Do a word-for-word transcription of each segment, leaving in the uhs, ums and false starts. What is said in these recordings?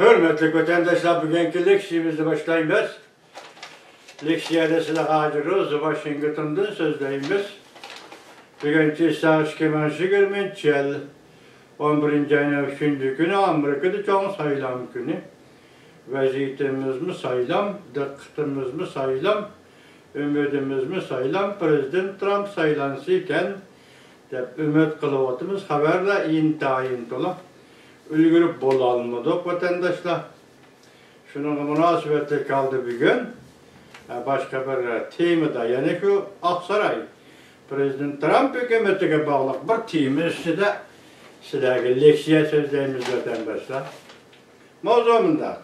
ھۆرمەتلىك ۋەتەنداشلار، بۈگۈنكى لېكسىيەمىزنى باشلايمىز. لېكسىيەدە سىلەرگە ھازىر روزا ۋاشىنگتوندىن سۆزلەيمىز. بۈگۈن چېسسا ئىككى مىڭ يىگىرمىنچى يىل ئون بىرىنچى ئاينىڭ ئۈچىنچى كۈنى، ئامېرىكىدا چوڭ سايلام كۈنى. ۋەزىيىتىمىزمۇ سايلام، دىققىتىمىزمۇ سايلام، ئۈمىدىمىزمۇ سايلام، پىرېزىدېنت ترامپ سايلانسا ئىكەن، دەپ ئۈمىد قىلىۋاتىمىز. خەۋەرلەر ئىنتايىن تولا. ئۈلگۈرۈپ بولالمىدۇق، ۋەتەنداشلار. شۇنىڭغا مۇناسىۋەتلىك ھالدا بۈگۈن، ئە، باشقا بىر تېمىدا، يەنى شۇ ئاقساراي، پىرېزىدېنت ترامپ ھۆكۈمىتىگە باغلىق بىر تېما ئۈستىدە سىلەرگە لېكسىيە سۆزلەيمىز، ۋەتەنداشلار. ماۋزۇ مۇنداق.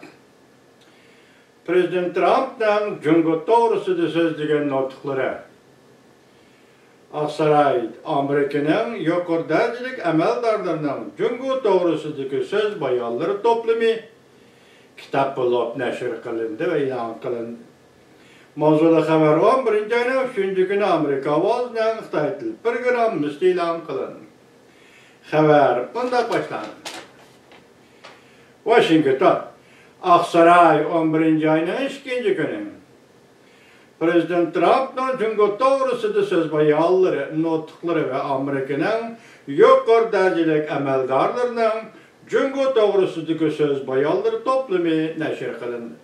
پىرېزىدېنت ترامپنىڭ جۇڭگو توغرىسىدا سۆزلىگەن نۇتۇقلىرى. ئاقساراي، ئامېرىكىنىڭ يۇقىرى دەرىجىلىك ئەمەلدارلىرىنىڭ جۇڭگو توغرىسىدىكى سۆز بايانلىرى توپلىمى كىتاب بولۇپ نەشر قىلىندى ۋە ئېلان قىلىندى. ماۋزۇلۇق خەۋەر ئون بىرىنچى ئاينىڭ ئۈچىنچى كۈنى ئامېرىكا ئاۋازىنىڭ خىتاي تىل پروگراممىسىدا ئېلان قىلىندى. خەۋەر مۇنداق باشلاندى. ۋاشىنگتون، ئاقساراي، ئون بىرىنچى ئاينىڭ ئىككىنچى كۈنى. پىرېزىدېنت ترامپنىڭ جۇڭگو توغرىسىدا سۆز بايانلىرى، نۇتۇقلىرى ۋە ئامېرىكىنىڭ يۇقىرى دەرىجىلىك ئەمەلدارلىرىنىڭ جۇڭگو توغرىسىدىكى سۆز بايانلىرى توپلىمى نەشر قىلىندى.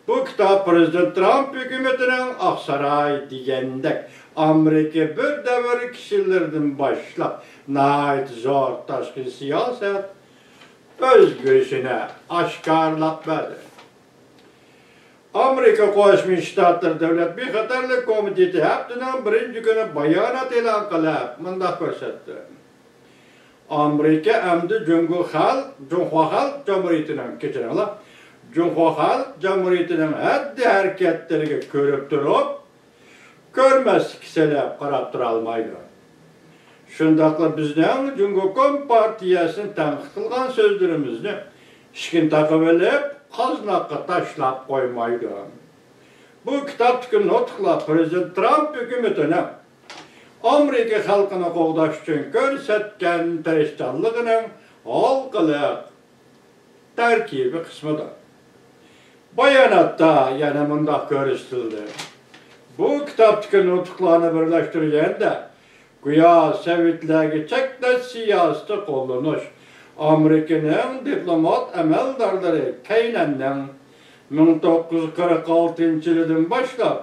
بۇ كىتاب پىرېزىدېنت ترامپ ھۆكۈمىتىنىڭ ئاقساراي دېگەندەك ئامېرىكا بىر دەۋر كىشىلىرىدىن باشلاپ ناھايىتى زور تاشقى سىياسەت ئۆزگىرىشىنى ئاشكارىلاپ بەردى. ئامېرىكا قوشما شتاتلىرى دۆلەت بىخەتەرلىك كومىتېتى ھەپتىنىڭ بىرىنچى كۈنى بايانات ئېلان قىلىپ، مۇنداق كۆرسەتتى. ئامېرىكا ئەمدى جۇڭگو خەلق، جۇڭخۇا خەلق جۇمھۇرىيىتىنىڭ، كەچۈرۈڭلار، جۇڭخۇا خەلق جۇمھۇرىيىتىنىڭ ھەددى ھەرىكەتلىرىگە كۆرۈپ تۇرۇپ، كۆرمەسلىككە سېلىپ قاراپ تۇرالمايدۇ. شۇنداقلا بىزنىڭ جۇڭگو كومپارتىيەسىنى تەنقىد قىلغان سۆزلىرىمىزنى ئىشىكنى تاقىۋېلىپ، قازناققا تاشلاپ قويمايدۇ. بۇ كىتابتىكى نۇتۇقلار پىرېزىدېنت ترامپ ھۆكۈمىتىنىڭ ئامېرىكا خەلقىنى قوغداش ئۈچۈن كۆرسەتكەن تىرىشچانلىقىنىڭ ھالقىلىق تەركىبىي قىسمىدا. باياناتتا يەنە مۇنداق كۆرسىتىلدى: بۇ كىتابتىكى نۇتۇقلارنى بىرلەشتۈرگەندە، گويا سوۋېتلەرگە چەكلەش سىياسىتى قوللىنىش ئامېرىكىنىڭ دىپلومات ئەمەلدارلىرى كەينەننىڭ مىڭ توققۇز يۈز قىرىق ئالتىنچى يىلىدىن باشلاپ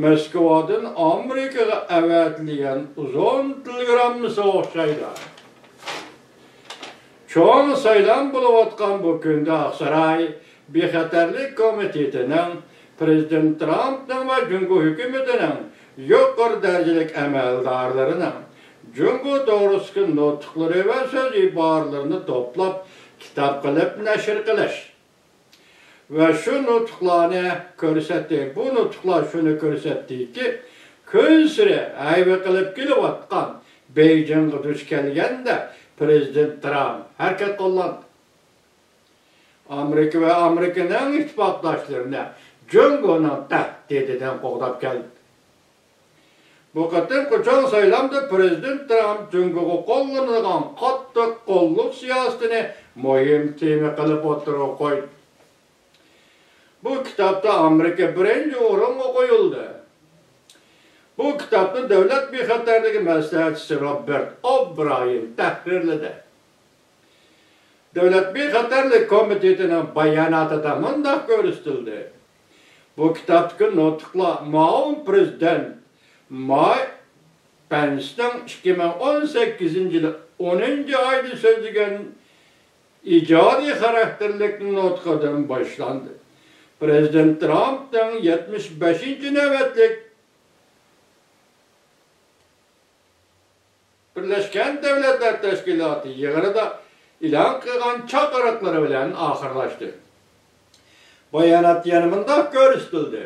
موسكۋادىن ئامېرىكىغا ئەۋەتىلگەن ئۇزۇن تېلېگراممىسىغا ئوخشايدۇ. چوڭ سايلام بولۇۋاتقان بۇ كۈندە ئاقساراي بىخەتەرلىك كومىتېتىنىڭ پىرېزىدېنت ترامپنىڭ ۋە جۇڭگو ھۆكۈمىتىنىڭ يۇقىرى دەرىجىلىك ئەمەلدارلىرىنىڭ جۇڭگو توغرىسىدىكى نۇتۇقلىرى ۋە سۆز ئىبارىلىرىنى توپلاپ، كىتاب قىلىپ نەشر قىلىش ۋە شۇ نۇتۇقلارنى كۆرسەتتى. بۇ نۇتۇقلار شۇنى كۆرسەتتىكى، كۈنسېرى ھەيۋە قىلىپ كېلىۋاتقان بېيجىڭغا دۇچ كەلگەندە، پىرېزىدېنت ترامپ ھەرىكەت قوللاندى. ئامېرىكا ۋە ئامېرىكىنىڭ ئىتتىپاقداشلىرىنى جۇڭگونىڭ تەھدىتىدىن قوغداپ كەلدى. بۇ قېتىمقى چوڭ سايلامدا پىرېزىدېنت ترامپ جۇڭگوغا قوللىنىدىغان قاتتىق قوللۇق سىياسىتىنى مۇھىم تېما قىلىپ ئوتتۇرىغا قويدى. بۇ كىتابتا ئامېرىكا بىرىنچى ئورۇنغا قويۇلدى. بۇ كىتابنى دۆلەت بىخەتەرلىكى مەسلىھەتچىسى روبېرت ئوبرايېن تەھرىرلىدى. دۆلەت بىخەتەرلىك كومىتېتىنىڭ باياناتىدا مۇنداق كۆرسىتىلدى: بۇ كىتابتىكى نۇتۇقلار مۇئاۋىن پىرېزىدېنت مايك پېنسنىڭ ئىككى مىڭ ئون سەككىزىنچى يىل ئونىنچى ئايدا سۆزلىگەن ئىجادىي خاراكتېرلىك نۇتقىدىن باشلاندى. پىرېزىدېنت ترامپنىڭ يەتمىش بەشىنچى نۆۋەتلىك بىرلەشكەن دۆلەتلەر تەشكىلاتى يىغىنىدا ئېلان قىلغان چاقىرىقلىرى بىلەن ئاخىرلاشتى. باياناتتا يەنە مۇنداق كۆرسىتىلدى: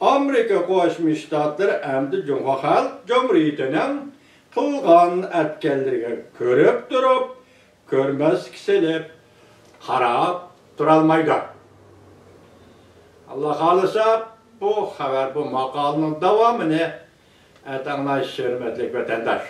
ئامېرىكا قوشما شتاتلىرى ئەمدى جۇڭخۇا خەلق جۇمھۇرىيىتىنىڭ قىلغان ئەتكەنلىرىگە كۆرۈپ تۇرۇپ، كۆرمەسكە سېلىپ قاراپ تۇرالمايدۇ. ئاللا خالىسا، بۇ خەۋەر، بۇ ماقالىنىڭ داۋامىنى ئەتە ئاڭلايسىز، ھۆرمەتلىك ۋەتەنداش.